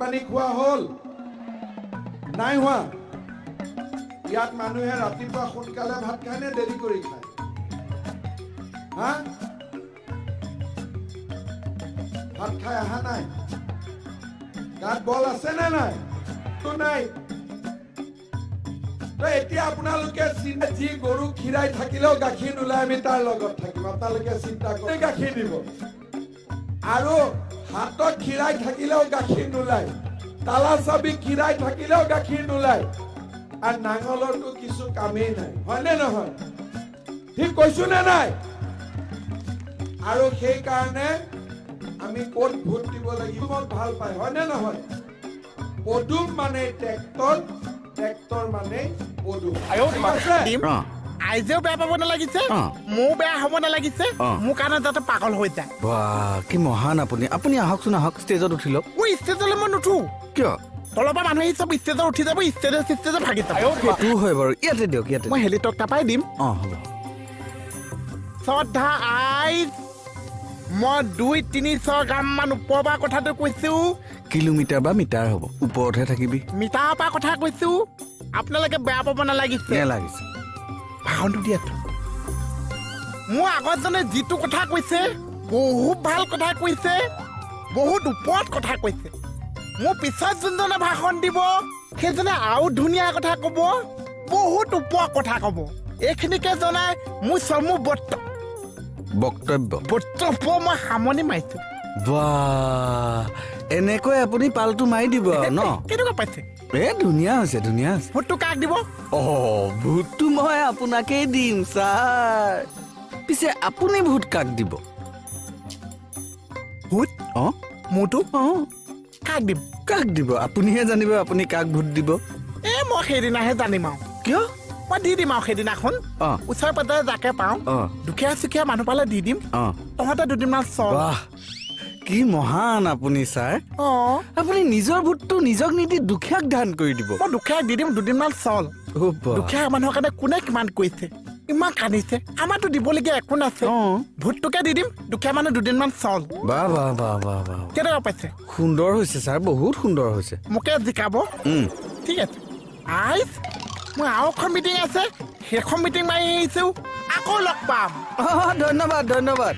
পানী খোৱা হ'ল নাই হোৱা? ইয়াত মানুহে ৰাতিপুৱা সোনকালে ভাত খায় নে দেৰি কৰি খায়? হা, ভাত খাই অহা নাই? গাত বল আছে নে নাই? তো নাই। তো এতিয়া আপোনালোকে চিন্তা, যি গৰু খীৰাই থাকিলেও গাখীৰ নোলায়, আমি তাৰ লগত থাকিম। আপোনালোকে চিন্তা কৰি গাখীৰ দিব। আৰু হাতত খীৰাই থাকিলেও গাখীৰ নোলায়, তালা চাবি খীৰাই থাকিলেও গাখীৰ নোলায়, আৰু নাঙলৰতো কিছু কামেই নাই, হয়নে নহয়? ঠিক কৈছো নে নাই? আৰু সেইকাৰণে আমি ক'ত ভোট দিব লাগিব? মোক ভাল পায়, হয়নে নহয়? পদুম মানে ট্ৰেক্টৰ, ট্ৰেক্টৰ মানে পদুম। ঠিক আছে? দিম। আইজেও বেয়া পাব নালাগিছে, ময়ো বেয়া হ'ব নালাগিছে। মোৰ কাৰণে যাতে পাগল হৈ যায়। বাহ, কি মহান আপুনি! আপুনি আহকচোন, আহক, ষ্টেজত উঠি লওক। ঐ, ষ্টেজলৈ মই নুঠো। কিয়? তলৰ পৰা মানুহ আহি চব ষ্টেজত উঠি যাব, ষ্টেজে চিষ্টেজে ভাগি যাব। সেইটোও হয় বাৰু। ইয়াতে দিয়ক, ইয়াতে। মই হেলিকপ্টাৰ পৰাই দিম। অঁ, হ'ব। শ্ৰদ্ধা আইজ, মই 200-300 গ্ৰাম মান ওপৰৰ পৰা কথাটো কৈছো। কিলোমিটাৰ বা মিটাৰ হ'ব, ওপৰতহে থাকিবি। মিটাৰৰ পৰা কথা কৈছো, আপোনালোকে বেয়া পাব নালাগিছে। নেলাগিছে। ভাষণটো দিয়া। মোৰ আগতজনে যিটো কথা কৈছে, বহুত ভাল কথা কৈছে, বহুত ওপৰত কথা কৈছে। মোৰ পিছত যোনজনে ভাষণ দিব, সেইজনে আৰু ধুনীয়া কথা ক'ব, বহুত ওপৰত কথা ক'ব। এইখিনিকে জনাই মোৰ চমু বক্তব্য। বক্তব্য মই সামৰণি মাৰিছো। বাহ, এনেকৈ আপুনি পালটো মাৰি দিব আৰু ন? কেনেকুৱা পাইছে? এ, ধুনীয়া হৈছে, ধুনীয়া হৈছে। ভোটটো কাক দিব? অ, ভোটটো মই আপোনাকেই দিম ছাৰ। পিছে আপুনি ভোট কাক দিব? ভোট? অ। মোৰটো? অ। কাক দিম? কাক দিব আপুনিহে জানিব, আপুনি কাক ভোট দিব। এ, মই সেইদিনাহে জানিম আৰু। কিয়? মই দি দিম আৰু সেইদিনাখন। ওচৰে পাজৰে যাকে পাওঁ, দুখীয়া চুখীয়া মানুহ পালে দি দিম। তহঁতে দুদিনমান চল। বাহ, কি মহান আপুনি ছাৰ! অ। আপুনি নিজৰ ভোটটো নিজক নিদি দুখীয়াক দান কৰি দিব। মই দুখীয়াক দি দিম, দুদিনমান চল। অ' বাহ। দুখীয়া মানুহৰ কাৰণে কোনে কিমান কৰিছে, ইমান কান্দিছে, আমাৰতো দিবলগীয়া একো নাছে। ভোটটোকে দি দিম, দুখীয়া মানুহ দুদিনমান চল। বাহ বাহ বাহ বাহ বাহ! কেনেকুৱা পাইছে? সুন্দৰ হৈছে ছাৰ, বহুত সুন্দৰ হৈছে। মোকে জিকাব। ঠিক আছে আইজ, মোৰ আৰু এখন মিটিং আছে, সেইখন মিটিং মাৰি আহিছো, আকৌ লগ পাম। অ, ধন্যবাদ, ধন্যবাদ।